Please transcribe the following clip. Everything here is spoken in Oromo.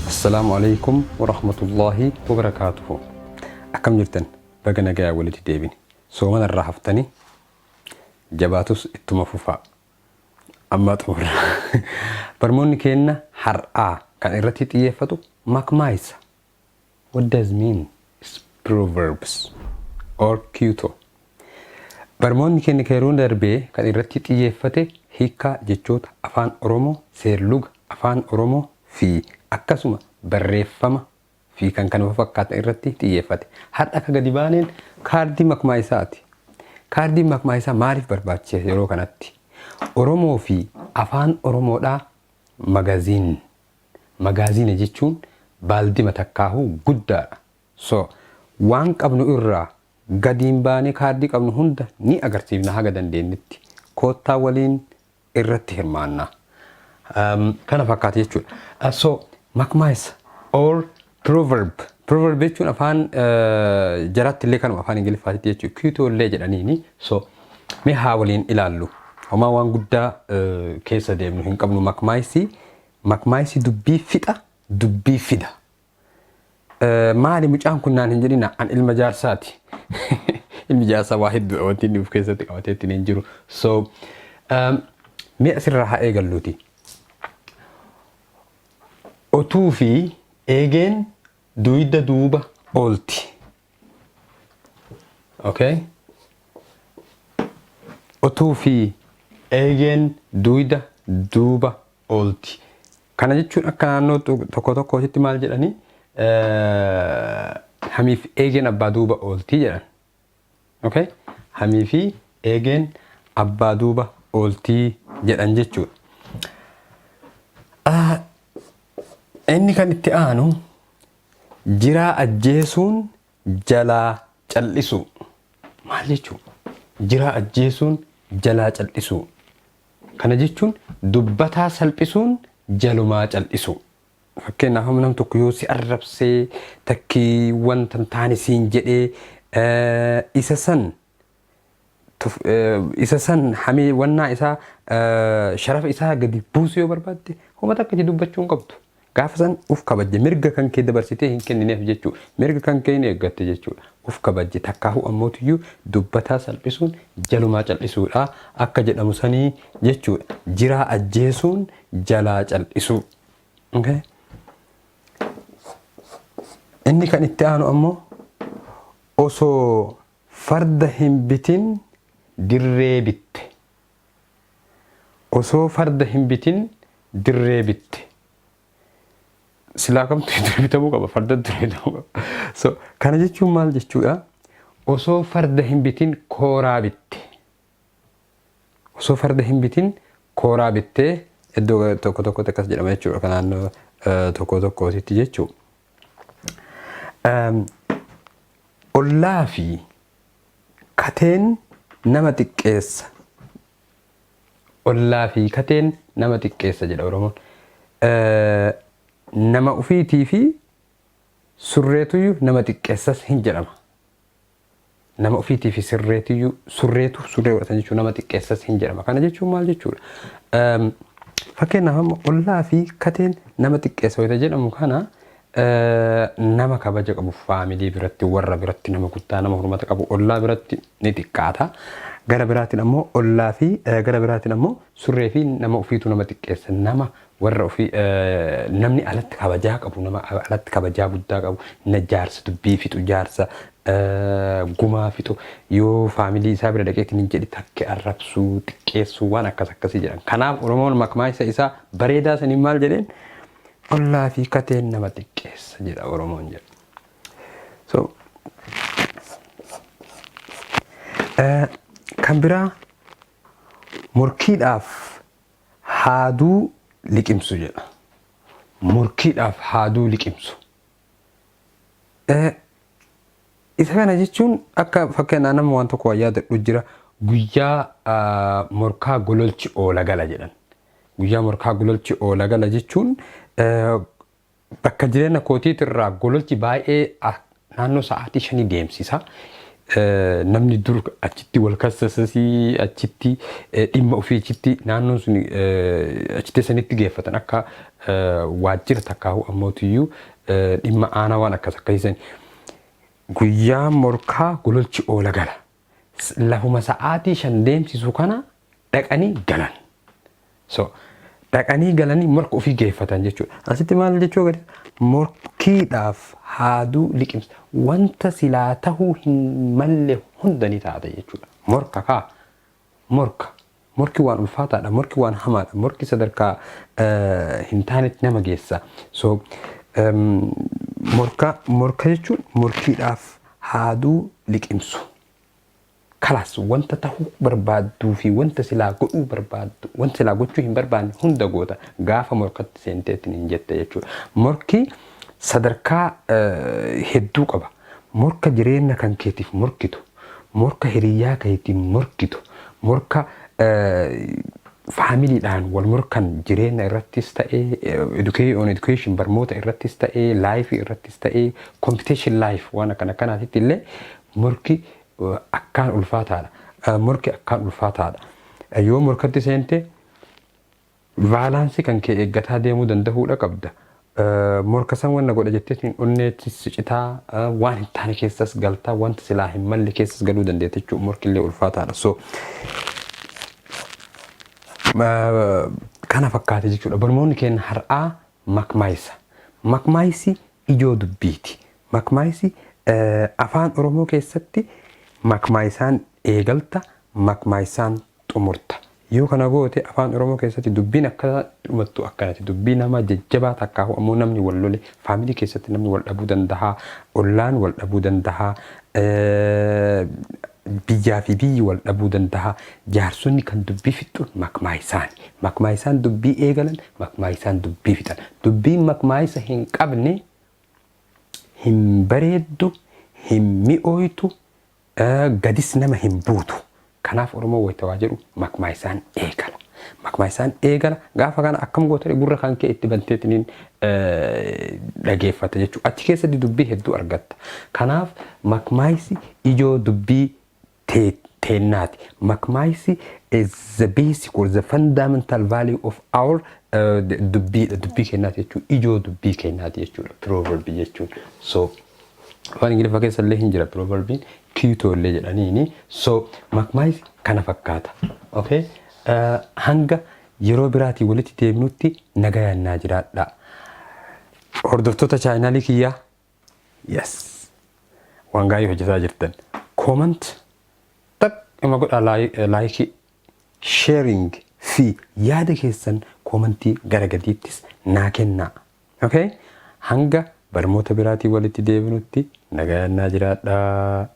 Assalaamu Aleykum Warahmatullaahi Wabarakaatuhu. Akkam jirtan? Baga nagayaan walitti deebine. Soomana irraa haftanii jabaatus ittuma fufaa. Ammaa xumurra. Barmoonni keenna har'aa kan irratti xiyyeeffatu makmaaysa. What does mean is proverbs or Kyoto? Barmoonni keenya kan yeroo darbee kan irratti xiyyeeffate hiikkaa jechoota Afaan Oromoo, seerluga Afaan Oromoo fi akkasuma barreeffama fi kan kana fakkaatan irratti xiyyeeffate. Har'a akka gadi baaneen kaardii makmaayisaati. Kaardiin makmaayisaa maaliif barbaachise yeroo kanatti? Oromoo fi Afaan Oromoodhaa magazine. Magaaziina jechuun baaldima takkaahuu guddaadha. So, waan qabnu irraa gadiin baanee kaardii qabnu hunda ni agarsiifna haga dandeenyetti. Koottaa waliin irratti hirmaanna. Kana fakkaata jechuudha. So, makmaaysa or proverb. Proverb jechuun afaan jaraatti illee kanuma afaan Ingiliffaatitti jechuudha. Kiitoo illee jedhaniini. So, mee haa waliin ilaallu. Homaa waan guddaa keessa deemnu hin qabnu makmaaysi. Makmaaysi dubbii fixa, dubbii fida. Maali mucaan kun naan hin jedhina, an ilma jaarsaati. Ilmi jaarsaa waa hedduudha wanti inni of keessatti qabatee ittiin hin jiru. So mee asirraa haa eegalluuti. Otuu fi eegeen duyda duuba oolti. Okay? Otuu fi eegeen duyda duuba oolti. Kana jechuun akka naannoo tokko tokkootitti maal jedhanii, hamiif eegeen abbaa duuba oolti jedhan. Okay? Hamii fi eegeen abbaa duuba ooltii jedhan jechuudha. Inni kan itti aanu jiraa ajjeesuun jalaa cal'isuu. Maal jechuu? Jiraa ajjeesuun jalaa cal'isuu. Kana jechuun dubbataa salphisuun jalumaa cal'isuu. Fakkeenyaaf amma nam tokko yoo si arrabsee takkii wanta hin taane siin jedhee isa san isa san hamee wannaa isaa sharafa isaa gadi buusuu yoo barbaadde homa takka itti dubbachuu hin qabdu. Gaafa san uf kabajje, mirga kan kee dabarsitee hin kennineef jechuudha. Mirga kan kee hin eeggatte jechuudha. Uf kabajje takkaahuu ammootiyyuu dubbataa salphisuun jalumaa cal'isuudha akka jedhamu sanii jechuudha. Jiraa ajjeesuun jalaa cal'isuu. Okay? Inni kan itti aanu ammoo osoo farda hin bitin dirree bitte. Osoo farda hin bitin dirree bitte. Silaa kamtu dura bitamuu qaba? Farda dura bitamuu qaba. So, kana jechuun maal jechuudha? Osoo farda hin bitin kooraa bitte. Osoo farda hin bitin kooraa bittee iddoo tokko tokkotti akkas jedhama jechuudha. Kan naannoo tokko tokkootitti jechuudha. Ollaa fi kateen nama xiqqeessa. Ollaa fi kateen nama xiqqeessa jedha Oromoon. Nama ufiitii fi surreetuyyu nama xiqqeessas hin jedhama. Nama ufiitii fi sirreetuyyu surreetu surree godhatan jechuun nama xiqqeessas hin jedhama. Kana jechuun maal jechuudha? Fakkeenyaaf amma ollaa fi kateen nama xiqqeessa wayita jedhamu kana nama kabaja qabu faamilii biratti, warra biratti, nama guddaa, nama hurmata qabu ollaa biratti ni xiqqaata. Gara biraatiin ammoo ollaa fi gara biraatiin ammoo surree fi nama ofiitu nama xiqqeessa. Nama warra ofii namni alatti kabajaa qabu, nama alatti kabajaa guddaa qabu, na jaarsa dubbii fixu, jaarsa gumaa fixu yoo faamilii isaa bira dhaqeetiin hin jedhi takke arrabsuu, xiqqeessuu, waan akkas akkasii jedhan. Kanaaf Oromoon makmaaksa isaa bareedaa saniin maal jedheen? Ollaa fi kateen nama xiqqeessa jedha Oromoon jedha. So, kan biraa morkiidhaaf haaduu liqimsu jedha. Morkiidhaaf haaduu liqimsu. Isa kana jechuun akka fakkeenyaa nama waan tokko waan yaadadhu jira. Guyyaa morkaa gololchi oola gala jedhan. Guyyaa morkaa gololchi oola gala jechuun bakka jireenya kootiitirraa gololchi baay'ee naannoo sa'aatii 5 deemsisa. Namni dur achitti wal kassasasii, achitti dhimma ofii achitti naannoon sun achitti sanitti geeffatan, akka waajjira takkaahu ammootiyyuu dhimma aanaa waan akkas akkasiisan. Guyyaa morkaa gololchi oola gala. Lafuma sa'aatii 5 deemsisu kana dhaqanii galan. So dhaqanii galanii morka ofii geeffatan jechuudha. Asitti maal jechuu agarsiisa? Morkiidhaaf haaduu liqimsa. Wanta silaa tahuu hin malle hunda ni taata jechuudha. Morka kaa morka. Morki waan ulfaataadha. Morki waan hamaadha. Morki sadarkaa hin taanetti nama geessa. So morka morka jechuun morkiidhaaf haaduu liqimsu. Kalaas wanta tahuu barbaadduu fi wanta silaa godhuu barbaaddu, wanta silaa gochuu hin barbaanne hunda goota gaafa morkatti seenteetiin hin jette jechuudha. Morki sadarkaa hedduu qaba. Morka jireenya kan keetiif morkitu, morka hiriyyaa keetiin morkitu, morka familydhaan wal morkan, jireenya irrattis ta'ee, on education, barmoota irrattis ta'ee, life irrattis ta'ee, competition life waan akkana akkanaatitti illee morki akkaan ulfaataadha. Morki akkaan ulfaataadha. Yoo morkatti seente balance kan kee eeggataa deemuu danda'uudha qabda. Morka san wanna godha jettee onneetti citaa, waan hin taane keessas galtaa, wanta silaa hin malle keessas galuu dandeetta jechuudha. Morki illee ulfaataadha. So kana fakkaate jechuudha. Barnoonni keenya har'aa makmaayisa. Makmaayisi ijoo dubbiiti. Makmaayisi afaan Oromoo keessatti makmaayisaan eegalta, makmaayisaan xumurta. Yoo kana goote afaan Oromoo keessatti dubbiin akka dhumattu akkanatti dubbii nama jajjabaa takkaahu ammoo namni wal lole, family keessatti namni wal dhabuu danda'a, ollaan wal dhabuu danda'a, biyyaa fi biyyi wal dhabuu danda'a. Jaarsonni kan dubbii fixxuun makmaayisaani. Makmaayisaan dubbii eegalan, makmaayisaan dubbii fixan. Dubbiin makmaayisa hin qabne hin bareeddu, hin mi'ooytu, gadis nama hin buutu. Kanaaf Oromoo wayitawaa jedhu makmaayisaan eegala. Makmaayisaan eegala gaafa kana akkam goota, gurra kan kee itti banteetiniin dhageeffata jechuudha. Achi keessatti dubbii hedduu argatta. Kanaaf makmaayisi ijoo dubbii teennaati. Makmaayisi is the basic or the fundamental value of our dubbii kennaati jechuudha. Ijoo dubbii kennaati jechuudha. Proverb jechuun. So afaan Ingiliffaa keessa illee hin jira proverbiin, kiitoo illee jedhaniini. So makmaayisi kana fakkaata. Okay? Hanga yeroo biraatii walitti deebinutti nagayaan naa jiraadha. Hordoftoota channelii kiyyaa, yes, waan gaarii hojjetaa jirtan. Comment ima godhaa, like, sharing fi yaada keessan commentii gara gadiittis naa kennaa. Okay? Hanga barnoota biraatii walitti deebinutti nagayaan naa jiraadhaa.